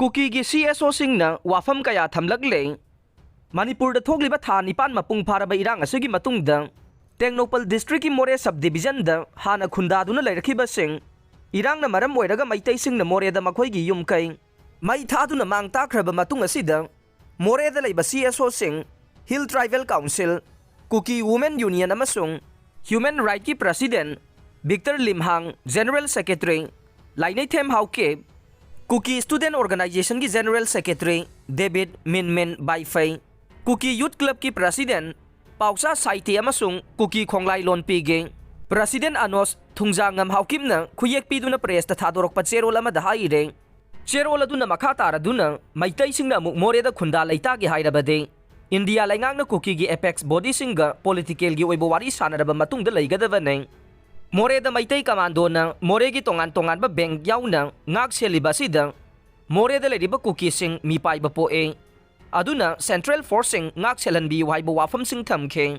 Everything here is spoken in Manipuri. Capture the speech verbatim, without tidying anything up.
ꯀꯨꯀꯤꯒꯤ ꯁꯤ ꯑꯦꯁ ꯑꯣꯁꯤꯡꯅ ꯋꯥꯐꯝ ꯀꯌꯥ ꯊꯝꯂꯛꯂꯦ꯫ ꯃꯅꯤꯄꯨꯔꯗ ꯊꯣꯛꯂꯤꯕ ꯊꯥ ꯅꯤꯄꯥꯟ ꯃꯄꯨꯡ ꯐꯥꯔꯕ ꯏꯔꯥꯡ ꯑꯁꯤꯒꯤ ꯃꯇꯨꯡꯗ ꯇꯦꯡꯅꯧꯄꯜ ꯗꯤꯁꯇ꯭ꯔꯤꯛꯀꯤ ꯃꯣꯔꯦ ꯁꯕ ꯗꯤꯕꯤꯖꯟꯗ ꯍꯥꯟꯅ ꯈꯨꯟꯗꯥꯗꯨꯅ ꯂꯩꯔꯛꯈꯤꯕꯁꯤꯡ ꯏꯔꯥꯡꯅ ꯃꯔꯝ ꯑꯣꯏꯔꯒ ꯃꯩꯇꯩꯁꯤꯡꯅ ꯃꯣꯔꯦꯗ ꯃꯈꯣꯏꯒꯤ ꯌꯨꯝ ꯀꯩ ꯃꯩ ꯊꯥꯗꯨꯅ ꯃꯥꯡ ꯇꯥꯛꯈ꯭ꯔꯕ ꯃꯇꯨꯡ ꯑꯁꯤꯗ ꯃꯣꯔꯦꯗ ꯂꯩꯕ ꯁꯤ ꯑꯦꯁ ꯑꯣꯁꯤꯡ, hill tribal council, Kuki women union ꯑꯃꯁꯨꯡ ꯍ꯭ꯌꯨꯃꯦꯟ ꯔꯥꯏꯠꯀꯤ president Victor Limhang, general secretary Laineithem Haokip, Kuki student ꯑꯣꯔꯒꯅꯥꯏꯖꯦꯁꯟꯒꯤ ꯖꯦꯅꯔꯦꯜ ꯁꯦꯀ꯭ꯔꯦꯇꯔꯤ ꯗꯦꯕꯤꯠ ꯃꯤꯟꯃꯤꯟ ꯕꯥꯏꯐꯩ, ꯀꯨꯀꯤ ꯌꯨꯠ ꯀ꯭ꯂꯕꯀꯤ ꯄ꯭ꯔꯁꯤꯗꯦꯟ ꯄꯥꯎꯆꯥ ꯁꯥꯏꯇꯦ ꯑꯃꯁꯨꯡ ꯀꯨꯀꯤ ꯈꯣꯡꯂꯥꯏ ꯂꯣꯟꯄꯤꯒꯤ ꯄ꯭ꯔꯁꯤꯗꯦꯟ ꯑꯅꯣꯁ ꯊꯨꯡꯖꯥꯉꯝ ꯍꯥꯎꯀꯤꯞꯅ ꯈꯨꯌꯦꯛ ꯄꯤꯗꯨꯅ ꯄ꯭ꯔꯦꯁꯇ ꯊꯥꯗꯣꯔꯛꯄ ꯆꯦꯔꯣꯜ ꯑꯃꯗ ꯍꯥꯏꯔꯦ꯫ ꯆꯦꯔꯣꯜ ꯑꯗꯨꯅ ꯃꯈꯥ ꯇꯥꯔꯗꯨꯅ ꯃꯩꯇꯩꯁꯤꯡꯅ ꯑꯃꯨꯛ ꯃꯣꯔꯦꯗ ꯈꯨꯟꯗꯥ ꯂꯩꯇꯥꯒꯦ ꯍꯥꯏꯔꯕꯗꯤ ꯏꯟꯗꯤꯌꯥ ꯂꯩꯉꯥꯛꯅ ꯀꯨꯀꯤꯒꯤ ꯑꯦꯄꯦꯛꯁ ꯕꯣꯗꯤꯁꯤꯡꯒ ꯄꯣꯂꯤꯇꯤꯀꯦꯜꯒꯤ ꯑꯣꯏꯕ ꯋꯥꯔꯤ ꯁꯥꯟꯅꯔꯕ ꯃꯇꯨꯡꯗ ꯂꯩꯒꯗꯕꯅꯤ꯫ ꯃꯣꯔꯦꯗ ꯃꯩꯇꯩ ꯀꯃꯥꯟꯗꯣꯅ ꯃꯣꯔꯦꯒꯤ ꯇꯣꯉꯥꯟ ꯇꯣꯉꯥꯟꯕ ꯕꯦꯡꯛ ꯌꯥꯎꯅ ꯉꯥꯛ ꯁꯦꯜꯂꯤꯕ ꯑꯁꯤꯗ ꯃꯣꯔꯦꯗ ꯂꯩꯔꯤꯕ ꯀꯨꯀꯤꯁꯤꯡ ꯃꯤꯄꯥꯏꯕ ꯄꯣꯛꯏ꯫ ꯑꯗꯨꯅ ꯁꯦꯟꯇ꯭ꯔꯦꯜ ꯐꯣꯔꯁꯁꯤꯡ ꯉꯥꯛ ꯁꯦꯜꯍꯟꯕꯤꯌꯨ ꯍꯥꯏꯕ ꯋꯥꯐꯝꯁꯤꯡ ꯊꯝꯈꯤ꯫